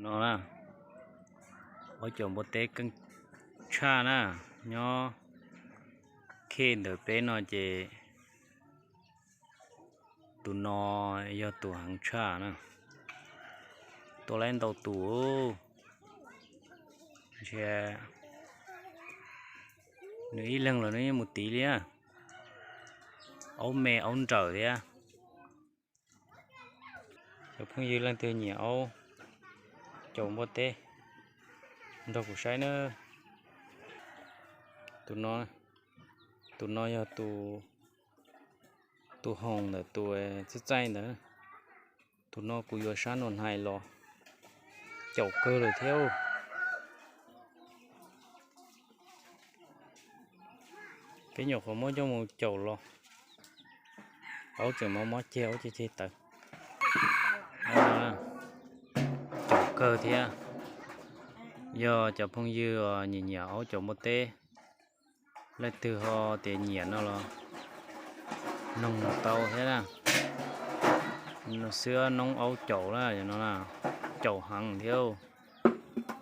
No na, aub caum npua teb keej tshaj na, nyob khej ntawm peb no ces tus no yog tus heev tshaj na. Tua laib ntau tus, ntshe nws ib leeg los nws yeej mus tiv li. Aub me aub nrawm thiab. Cov phooj ywg leej twg nyiam aub caum npua teb nrog kuv saib na. Tus no, tus no yog tus, tus hoom ntawm tus txaij txaij ntawd. Tus no kuv yuav sab nus hnais los caum kawg lawm thiab. Peb nyuam qhuav muab coj mus caum los, aub tseem mob mob ceg, aub ceg ceg tawv. Caum kawg thiab. Yog cov phooj ywg uas nyiam nyiam aub caum npua teb, leej twg ho tias nyiam no los noog tau thiab na. Xwb noob aub caum na, no caum heev thiab.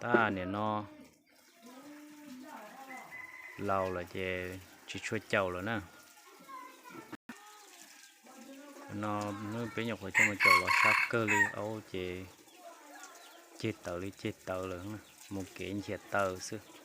Tab nim no laus lawm ces tsis tshua caum lawm na. No peb nyuam qhuav coj mus caum los sab kawg li, aub ces ceg tawv li ceg tawv lawm, mus kev nchiav taw xwb.